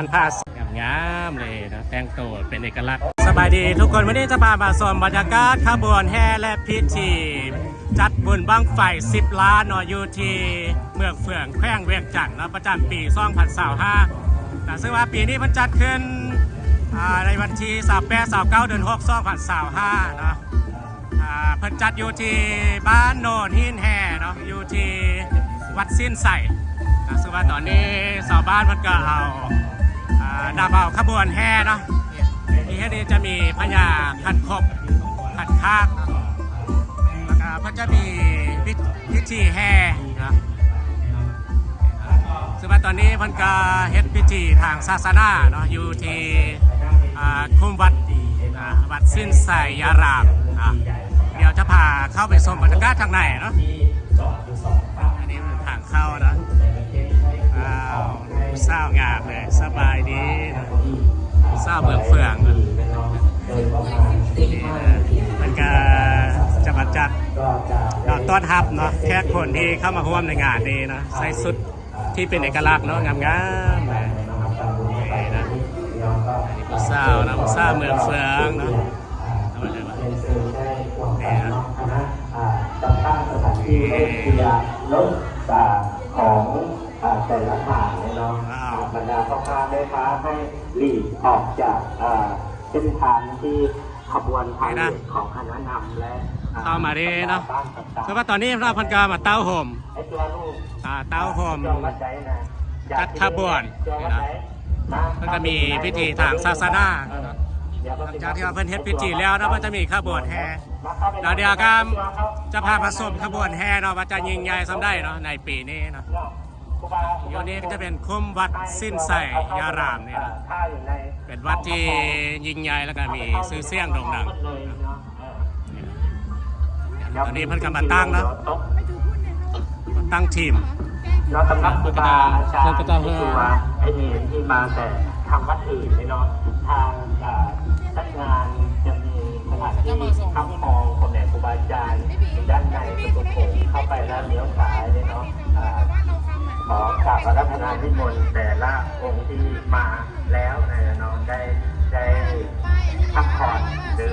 ນພາສາງາມໆເລີຍເນາະ ແຕ່ງໂຕເປັນເອກະລັກ. ສະບາຍດີທຸກຄົນ, ມື້ນີ້ຈະພາມາຊົມບັນຍາກາດຂະບວນແຫ່ ແລະ ພິທີຈັດບຸນບັ້ງໄຟສິບລ້ານເນາະ ຢູ່ທີ່ເມືອງເຟືອງ ແຂວງວຽງຈັນເນາະ ປະຈຳປີສອງພັນຊາວຫ້າ ນະ. ເຊິ່ງວ່າປີນີ້ເພິ່ນຈັດຂຶ້ນ ອ່າ ໃນວັນທີຊາວແປດ ຊາວເກົ້າ ເດືອນຫົກ ສອງພັນຊາວຫ້າເນາະ. ອ່າ ເພິ່ນຈັດຢູ່ທີ່ບ້ານໂນນຫີນແຮ່ເນາະ ຢູ່ທີ່ວັດສິນໄຊ. ອ່າ ເຊິ່ງວ່າຕອນນີ້ຊາວບ້ານເພິ່ນກໍເອົາ ອ່າ ນຳເອົາຂະບວນແຫ່ເນາະ ທີ່ເຮັດນີ້ຈະມີພະຍາຄັນຄົກ ຄັນຄາກ ແລ້ວກໍເພິ່ນຈະມີພິ ພິທີແຫ່ເນາະ. ເຊິ່ງວ່າຕອນນີ້ເພິ່ນກໍເຮັດພິທີທາງສາສະໜາເນາະ ຢູ່ທີ່ ອ່າ ຄຸ້ມວັດ ອ່າ ວັດສິນໄຊຍາລາມ. ອ່າ ດຽວຈະພາເຂົ້າໄປຊົມບັນຍາກາດທາງໃນເນາະ. ອັນນີ້ເປັນທາງເຂົ້າເນາະ. ວ້າວ ຜູ້ສາວງາມເລີຍ. ສະບາຍດີເນາະ ຜູ້ສາວເມືອງເຟືອງເນາະ. ນີ້ເນາະ ເພິ່ນກໍຈະມາຈັດເນາະ ຕ້ອນຮັບເນາະ ແຂກຄົນທີ່ເຂົ້າມາຮ່ວມໃນງານນີ້ເນາະ ໃສ່ຊຸດ ທີ່ເປັນເອກະລັກເນາະ ງາມໆເລີຍ. ນີ້ນະ ອັນນີ້ຜູ້ສາວນະ ຜູ້ສາວເມືອງເຟືອງເນາະ. ນີ້ນະ ຂອງ ອ່າ ແຕ່ລະທ່ານເນາະ. ອ່າ ບັນດາພໍ່ຄ້າແມ່ຄ້າໃຫ້ຫຼີກອອກຈາກ ອ່າ ເສັ້ນທາງທີ່ຂະບວນພາເຣດຂອງຄະນະນຳ ແລະ ອ່າ ເຂົ້າມາເດ້ເນາະ. ເພາະວ່າຕອນນີ້ເພິ່ນກໍມາເຕົ້າໂຮມ ອ່າ ເຕົ້າໂຮມຈັດຂະບວນນີ້ນະ. ເພິ່ນກໍມີພິທີທາງສາສະໜາເນາະ. ຫຼັງຈາກທີ່ວ່າເພິ່ນເຮັດພິທີແລ້ວເນາະ ເພິ່ນຈະມີຂະບວນແຫ່ ແລ້ວດຽວກໍຈະພາມາຊົມຂະບວນແຫ່ເນາະ ວ່າຈະຍິ່ງໃຫຍ່ສ່ຳໃດເນາະ ໃນປີນີ້ເນາະ. ຢູ່ນີ້ກໍຈະເປັນຄຸ້ມວັດສິນໄຊຍາລາມນີ້ເນາະ ເປັນວັດທີ່ຍິ່ງໃຫຍ່ ແລ້ວກໍມີຊື່ສຽງໂດ່ງດັງ. ຕອນນີ້ເພິ່ນກໍມາຕັ້ງເນາະ ມາຕັ້ງທີມ. ແລ້ວສຳລັບຄູບາອາຈານທີ່ວ່າໄອ້ນີ້ທີ່ມາແຕ່ທາງວັດອື່ນນີ້ເນາະ ທາງ ເອີ ຈັດງານຈະມີສະຖານທີ່ຮັບຮອງພໍ່ແມ່ຄູບາອາຈານຢູ່ດ້ານໃນປະຕູໂຂງ ເຂົ້າໄປແລ້ວລ້ຽວຊ້າຍເນາະ. ເອີ ຂໍກາບອາລາທະນານິມົນແຕ່ລະອົງທີ່ມາ ແລ້ວນະເນາະ ໄດ້ ໄດ້ພັກຜ່ອນ ຫຼື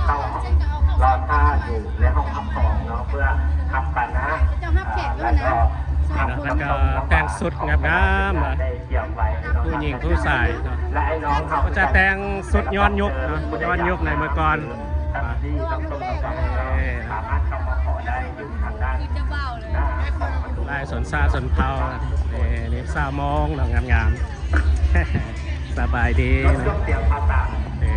ເຂົ້າລໍຖ້າຢູ່ໃນຫ້ອງຮັບຮອງເນາະ ເພື່ອຮັບປານະ ແລ້ວກໍ ແລ້ວກໍແຕ່ງຊຸດງາມໆ ໄດ້ຕຽມໄວ້ເນາະ ຜູ້ຍິງຜູ້ຊາຍເນາະ ແລະ ໄອ້ນ້ອງເຮົາ ກໍຈະແຕ່ງຊຸດຍ້ອນຍຸກເນາະ ຍ້ອນຍຸກໃນເມື່ອກ່ອນ. ສາມາດເຂົ້າມາຂໍໄດ້ຢູ່ທາງດ້ານ ຫຼາຍຊົນຊາດຊົນເຜົ່າ. ນີ້ ນີ້ສາວມອງເນາະ ງາມໆ. ສະບາຍດີເນາະ. ເອີ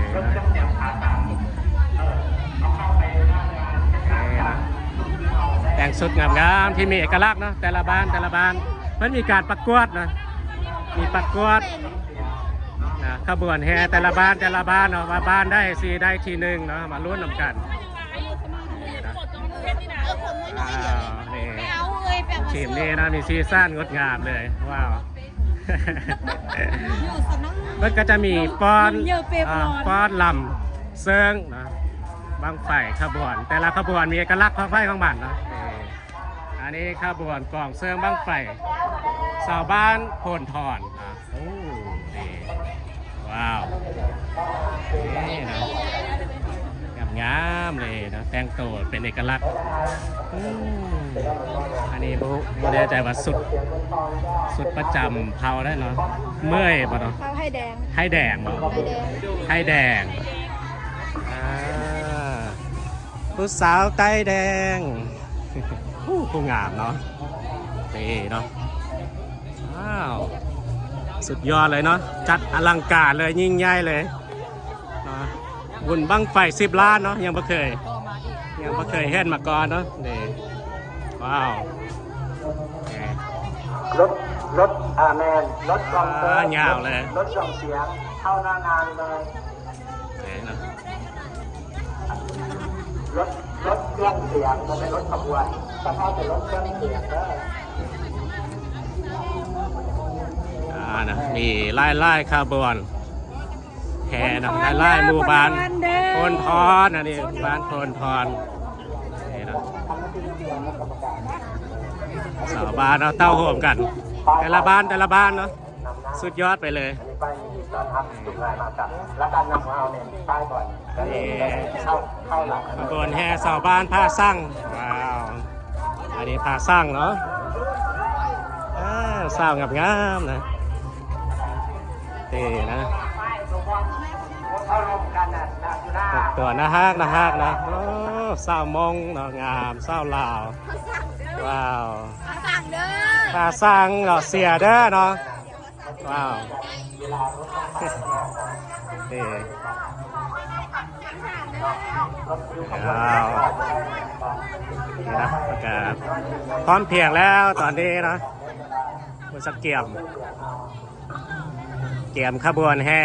ນີ້ນະ ແຕ່ງຊຸດງາມໆ ທີ່ມີເອກະລັກເນາະ ແຕ່ລະບ້ານ ແຕ່ລະບ້ານ ເພິ່ນມີການປະກວດເນາະ ມີປະກວດນະ ຂະບວນແຫ່ແຕ່ລະບ້ານ ແຕ່ລະບ້ານເນາະ ວ່າບ້ານໃດຊິໄດ້ທີໜຶ່ງເນາະ ມາລຸ້ນນຳກັນ. ນີ້ນະ ອ້າວ ນີ້ ທີມນີ້ນະ ມີສີສັນງົດງາມເລີຍ ວ້າວ. ເພິ່ນກໍຈະມີຟ້ອນ ອ່າ ຟ້ອນລຳເຊິ່ງເນາະ ບັ້ງໄຟຂະບວນ ແຕ່ລະຂະບວນມີເອກະລັກຂອງໃຜຂອງມັນເນາະ. ເອີ ອັນນີ້ຂະບວນກອງເຊິ່ງບັ້ງໄຟ ຊາວບ້ານໂພນທອນ. ໂອ້ ນີ້ ວ້າວ ນີ້ນະ ງາມໆເລີຍເນາະ ແຕ່ງໂຕເປັນເອກະລັກ. ອືມ ອັນນີ້ບໍ່ ບໍ່ແນ່ໃຈວ່າຊຸດ ຊຸດປະຈຳເຜົ່າໃດເນາະ ເໝີຍບໍ່ເນາະ ເຜົ່າໄຮ່ແດງ ໄຮ່ແດງບໍ່ ໄຮ່ແດງ ໄຮ່ແດງ. ອ່າ ຜູ້ສາວໄຕ້ແດງ ໂອ້ ຜູ້ງາມເນາະ ນີ້ເນາະ. ວ້າວ ສຸດຍອດເລີຍເນາະ ຈັດອະລັງການເລີຍ ຍິ່ງໃຫຍ່ເລີຍເນາະ. ບຸນບັ້ງໄຟສິບລ້ານເນາະ ຍັງບໍ່ເຄີຍ ຍັງບໍ່ເຄີຍເຫັນມາກ່ອນເນາະ. ນີ້ ວ້າວ ລົດ ລົດ ອ່າ ແມ່ນ ລົດກອງເຊີງ ອ່າ ຍາວເລີຍ ລົດກອງສຽງເຂົ້າໜ້າງານເລີຍ. ນີ້ເນາະ ລົດ ລົດເຄື່ອງສຽງ ບໍ່ແມ່ນລົດຂະບວນ ສະເພາະແຕ່ລົດເຄື່ອງສຽງເດີ. ອ່າ ນະ ມີຫຼາຍໆຂະບວນແຫ່ນະ ຫຼາຍໆໝູ່ບ້ານ ໂພນທອນ ອັນນີ້ບ້ານໂພນທອນ. ນີ້ນະ ຊາວບ້ານເນາະ ເຕົ້າໂຮມກັນ ແຕ່ລະບ້ານ ແຕ່ລະບ້ານເນາະ. ສຸດຍອດໄປເລີຍ. ອັນນີ້ປ້າຍຍິນດີຕ້ອນຮັບທຸກທ່ານມາກັບ ແລ້ວການນຳຂອງເຮົານີ້ ປ້າຍກ່ອນ ອັນນີ້ເຂົ້າ ເຂົ້າຫຼັງ ຂະບວນແຫ່ຊາວບ້ານພາຊັງ. ວ້າວ ອັນນີ້ພາຊັງເນາະ. ອ້າວ ສາວງາມໆນະ ເທ່ນະ. ແຕ່ງຕົວໜ້າຮັກ ໜ້າຮັກນະ. ໂອ້ ສາວມົ້ງເນາະ ງາມ ສາວລາວ. ພາຊັງເດີ ວ້າວ ພາຊັງເດີ ພາຊັງເນາະ ເຊຍເດີເນາະ. ວ້າວ ເອີ ວ້າວ ນີ້ນະ ແລ້ວກະພ້ອມພຽງແລ້ວຕອນນີ້ເນາະ. ເພິ່ນສະກຽມ ກຽມຂະບວນແຫ່.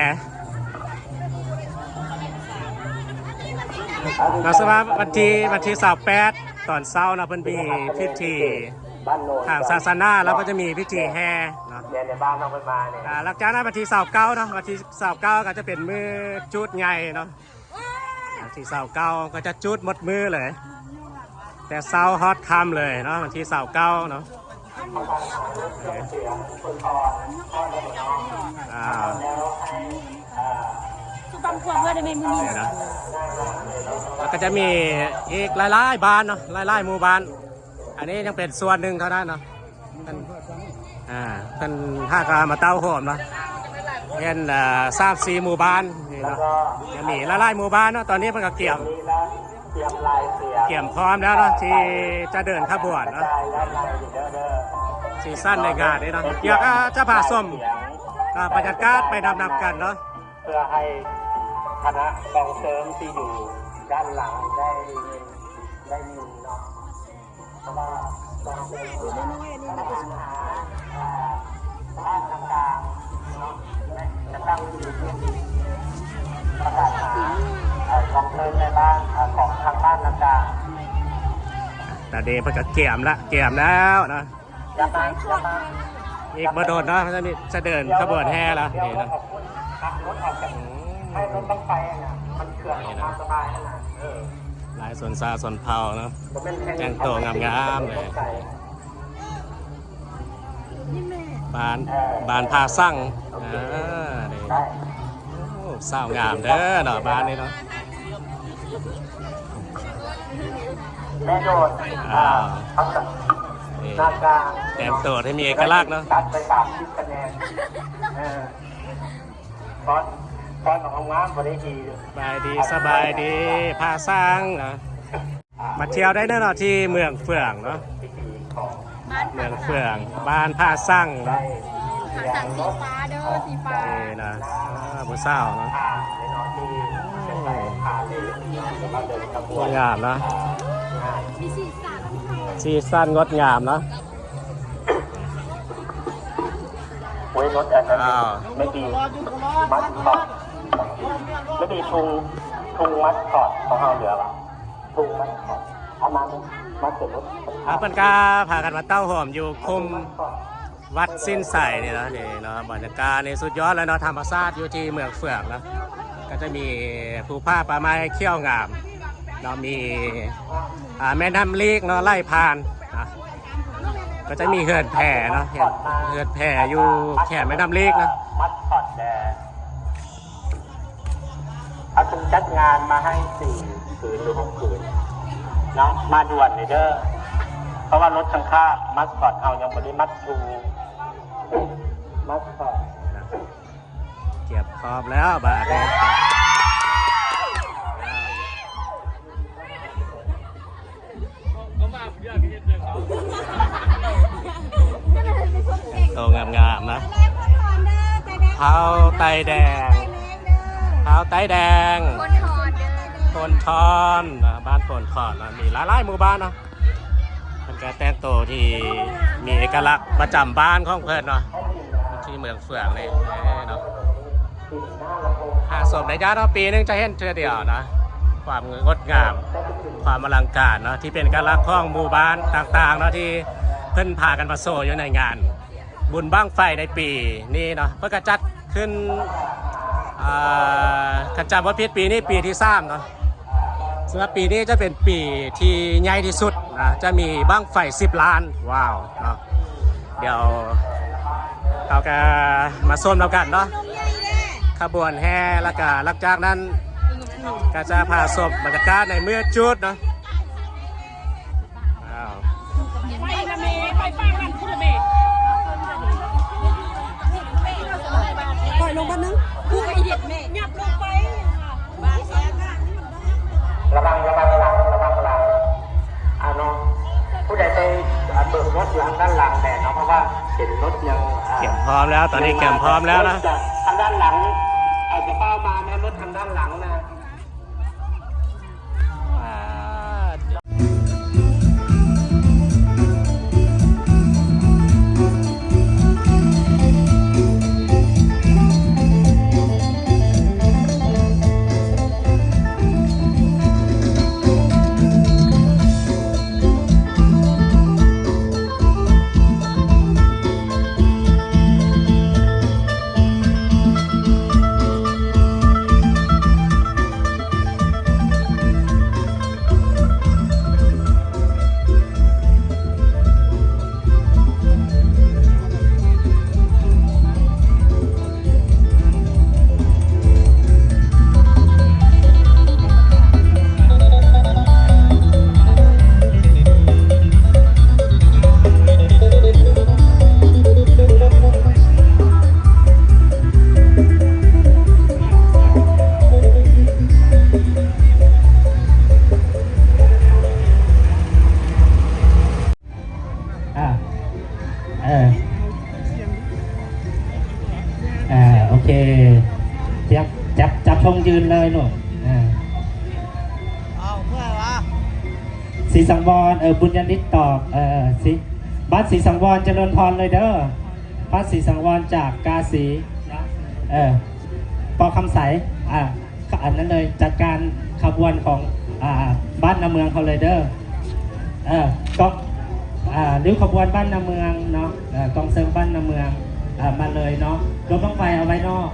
ເຮົາສະວ່າວັນທີ ວັນທີຊາວແປດ ຕອນເຊົ້າເນາະ ເພິ່ນມີພິທີທາງສາສະໜາ ແລ້ວກໍຈະມີພິທີແຫ່ເນາະ. ແມ່ນໃນບ້ານເຮົາເພິ່ນມານີ້. ອ່າ ຫຼັງຈາກນັ້ນວັນທີຊາວເກົ້າເນາະ ວັນທີຊາວເກົ້າກໍຈະເປັນມື້ຈູດໃຫຍ່ເນາະ. ວັນທີຊາວເກົ້າກໍຈະຈູດໝົດມື້ເລີຍ ແຕ່ເຊົ້າຮອດຄ່ຳເລີຍເນາະ ວັນທີຊາວເກົ້າເນາະ. ອ່າ ສຸຕຳຄວນເພິ່ນໄດ້ແມ່ນມື້ນີ້ ນີ້ເນາະ. ແລ້ວກໍຈະມີອີກຫຼາຍໆບ້ານເນາະ ຫຼາຍໆໝູ່ບ້ານ. ອັນນີ້ຍັງເປັນສ່ວນໜຶ່ງເທົ່ານັ້ນເນາະ. ເພິ່ນ ອ່າ ເພິ່ນຫາກໍມາເຕົ້າໂຮມເນາະ ເຫັນ ອ່າ ສາມສີ່ໝູ່ບ້ານນີ້ເນາະ. ຍັງມີຫຼາຍໆໝູ່ບ້ານເນາະ. ຕອນນີ້ເພິ່ນກໍກຽມ ກຽມພ້ອມແລ້ວເນາະ ທີ່ຈະເດີນຂະບວນເນາະ. ສີສັນໃນງານນີ້ເນາະ ດຽວກໍຈະພາຊົມ ອ່າ ບັນຍາກາດໄປນຳໆກັນເນາະ ເພື່ອໃຫ້ຄະນະກອງເຊີງທີ່ຢູ່ດ້ານຫຼັງໄດ້ ໄດ້ຍິນເນາະ. ເພາະວ່າກອງເຊີງ ເມນູອັນນີ້ມັນກໍ ອ່າ ບ້ານຕ່າງໆເນາະ ຈະຕັ້ງຢູ່ທີ່ ປະກາດຫາ ເອີ ກອງເຊີງໃນບ້ານ ເອີ ຂອງທາງບ້ານຕ່າງໆ. ຕອນນີ້ເພິ່ນກໍກຽມລະ ກຽມແລ້ວເນາະ. ອີກບໍ່ດົນເນາະ ຈະມີ ຈະເດີນຂະບວນແຫ່ລະ ນີ້ເນາະ. ອືມ ໃຫ້ລົດບັ້ງໄຟຫັ້ນນະ ມັນເຄື່ອນອອກມາສະບາຍຫັ້ນນະ. ເອີ ຫຼາຍຊົນຊາວຊົນເຜົ່າເນາະ ແຕ່ງໂຕງາມໆເລີຍ. ບ້ານ ບ້ານພາຊັງ ເອີ ນີ້ ໂອ້ ສາວງາມເດີເນາະ ບ້ານນີ້ເນາະ. ແມ່ໂດດ ອ່າ ເອີ ໜ້າກາງ ແຕ່ງໂຕໃຫ້ມີເອກະລັກເນາະ ຕັດໄປສາມສິບຄະແນນ. ເອີ ປ້ອນ ປ້ອນອອກງາມໆ ບໍ່ໄດ້ດີ. ສະບາຍດີ ສະບາຍດີ ພາຊັງເນາະ. ມາທ່ຽວໄດ້ເນາະ ທີ່ເມືອງເຟືອງເນາະ ເມືອງເຟືອງ ບ້ານພາຊັງເນາະ. ພາຊັງສີຟ້າເດີ ສີຟ້າ ນີ້ນະ ອ່າ ຜູ້ສາວເນາະ ງາມເນາະ ມີສີສັນ ສີສັນງົດງາມເນາະ. ໂອ້ຍ ລົດອັນນັ້ນ ອ້າວ ໄມ່ດີ ມັດຂອດ ໄມ່ດີ ທຸງ ທຸງມັດຂອດຂອງເຮົາເຫຼືອຫວາ? ທຸງມັດຂອດ ເອົາມາ ມັດເປັນລົດ. ອ່າ ເພິ່ນກະພາກັນມາເຕົ້າໂຮມຢູ່ຄຸ້ມວັດສິນໄຊນີ້ເນາະ ນີ້ເນາະ. ບັນຍາກາດນີ້ສຸດຍອດເລີຍເນາະ ທຳມະຊາດຢູ່ທີ່ເມືອງເຟືອງເນາະ. ກໍຈະມີພູຜາປ່າໄມ້ຂຽວງາມເນາະ ມີ ອ່າ ແມ່ນ້ຳລີກເນາະ ໄຫຼຜ່ານນະ. ກໍຈະມີເຮືອນແພເນາະ ເຮືອນ ເຮືອນແພຢູ່ແຄມແມ່ນ້ຳລີກເນາະ. ເຮົາຈຶ່ງຈັດງານມາໃຫ້ສີ່ຄືນຫຼືຫົກຄືນເນາະ ມາດ່ວນເລີຍເດີ ເພາະວ່າລົດຂ້າງໆ ມັດຂອດເຮົາຍັງບໍ່ໄດ້ມັດຢູ່ ມັດຂອດ. ກຽມພ້ອມແລ້ວບາດນີ້ ໂຕງາມໆນະ ທ້າວໄຕແດງ ທ້າວໄຕແດງ ຄົນທອນເດີ ໂພນທອນນະ ບ້ານໂພນທອນນະ ມີຫຼາຍໆໝູ່ບ້ານເນາະ. ເພິ່ນກະແຕ່ງໂຕທີ່ມີເອກະລັກປະຈຳບ້ານຂອງເພິ່ນເນາະ ທີ່ເມືອງເຟືອງນີ້ເນາະ. ຫາຊົມໄດ້ຍາກເນາະ ປີໜຶ່ງຈະເຫັນເທື່ອດຽວເນາະ. ຄວາມງົດງາມ ຄວາມອະລັງການເນາະ ທີ່ເປັນເອກະລັກຂອງໝູ່ບ້ານຕ່າງໆເນາະ ທີ່ເພິ່ນພາກັນມາໂຊຢູ່ໃນງານ ບຸນບັ້ງໄຟໃນປີນີ້ເນາະ ເພິ່ນກະຈັດຂຶ້ນ ອ່າ ຄັນຈຳບໍ່ຜິດປີນີ້ປີທີສາມເນາະ. ສຳລັບປີນີ້ຈະເປັນປີທີ່ໃຫຍ່ທີ່ສຸດນະ ຈະມີບັ້ງໄຟສິບລ້ານ ວ້າວເນາະ. ດຽວໄປ ເຮົາກະມາຊົມນຳກັນເນາະ ຂະບວນແຫ່ ແລ້ວກະຫຼັງຈາກນັ້ນກະຈະພາຊົມບັນຍາກາດໃນມື້ຈູດເນາະ. ອ້າວ ໄປລະແມ່ ໄປປາກນັ້ນພຸ້ນລະແມ່ ປ່ອຍລົງບາດໜຶ່ງ ຜູ້ໃຫ້ເຮັດແມ່ ຫຍັບລົງໄປ ລະວັງ ລະວັງຫຼັງ ລະວັງຫຼັງ ອ່າ ເນາະ ຜູ້ໃດໄປ ອ່າ ເບີກລົດຢູ່ທາງດ້ານຫຼັງແດ່ເນາະ ເພາະວ່າເຫັນລົດຍັງ ອ່າ ກຽມພ້ອມແລ້ວ ຕອນນີ້ກຽມພ້ອມແລ້ວນະ ທາງດ້ານຫຼັງ ອາດຈະເຝົ້າມານະ ລົດທາງດ້ານຫຼັງນະ. ອ່າ ເອີ ເອີ ໂອເຄ ຈັບ ຈັບ ຈັບທງຢືນເລີຍລູກ ເອີ ເອົາ ເມື່ອຍວະ ສີສັງວອນ ເອີ ບຸນຍະນິດຕອບ ເອີ ສີ ບັດສີສັງວອນ ຈະເລີນພອນເລີຍເດີ ບັດສີສັງວອນຈາກກາສີ ເອີ ປໍຄຳໄຊ ອ່າ ອັນນັ້ນເລີຍ ຈັດການຂະບວນຂອງ ອ່າ ບ້ານນາເມືອງເຮົາເລີຍເດີ ເອີ ກໍ ອ່າ ລິ້ວຂະບວນບ້ານນາເມືອງເນາະ ເອີ ກອງເຊີງບ້ານນາເມືອງ ອ່າ ມາເລີຍເນາະ ລົດບັ້ງໄຟເອົາໄວ້ນອກ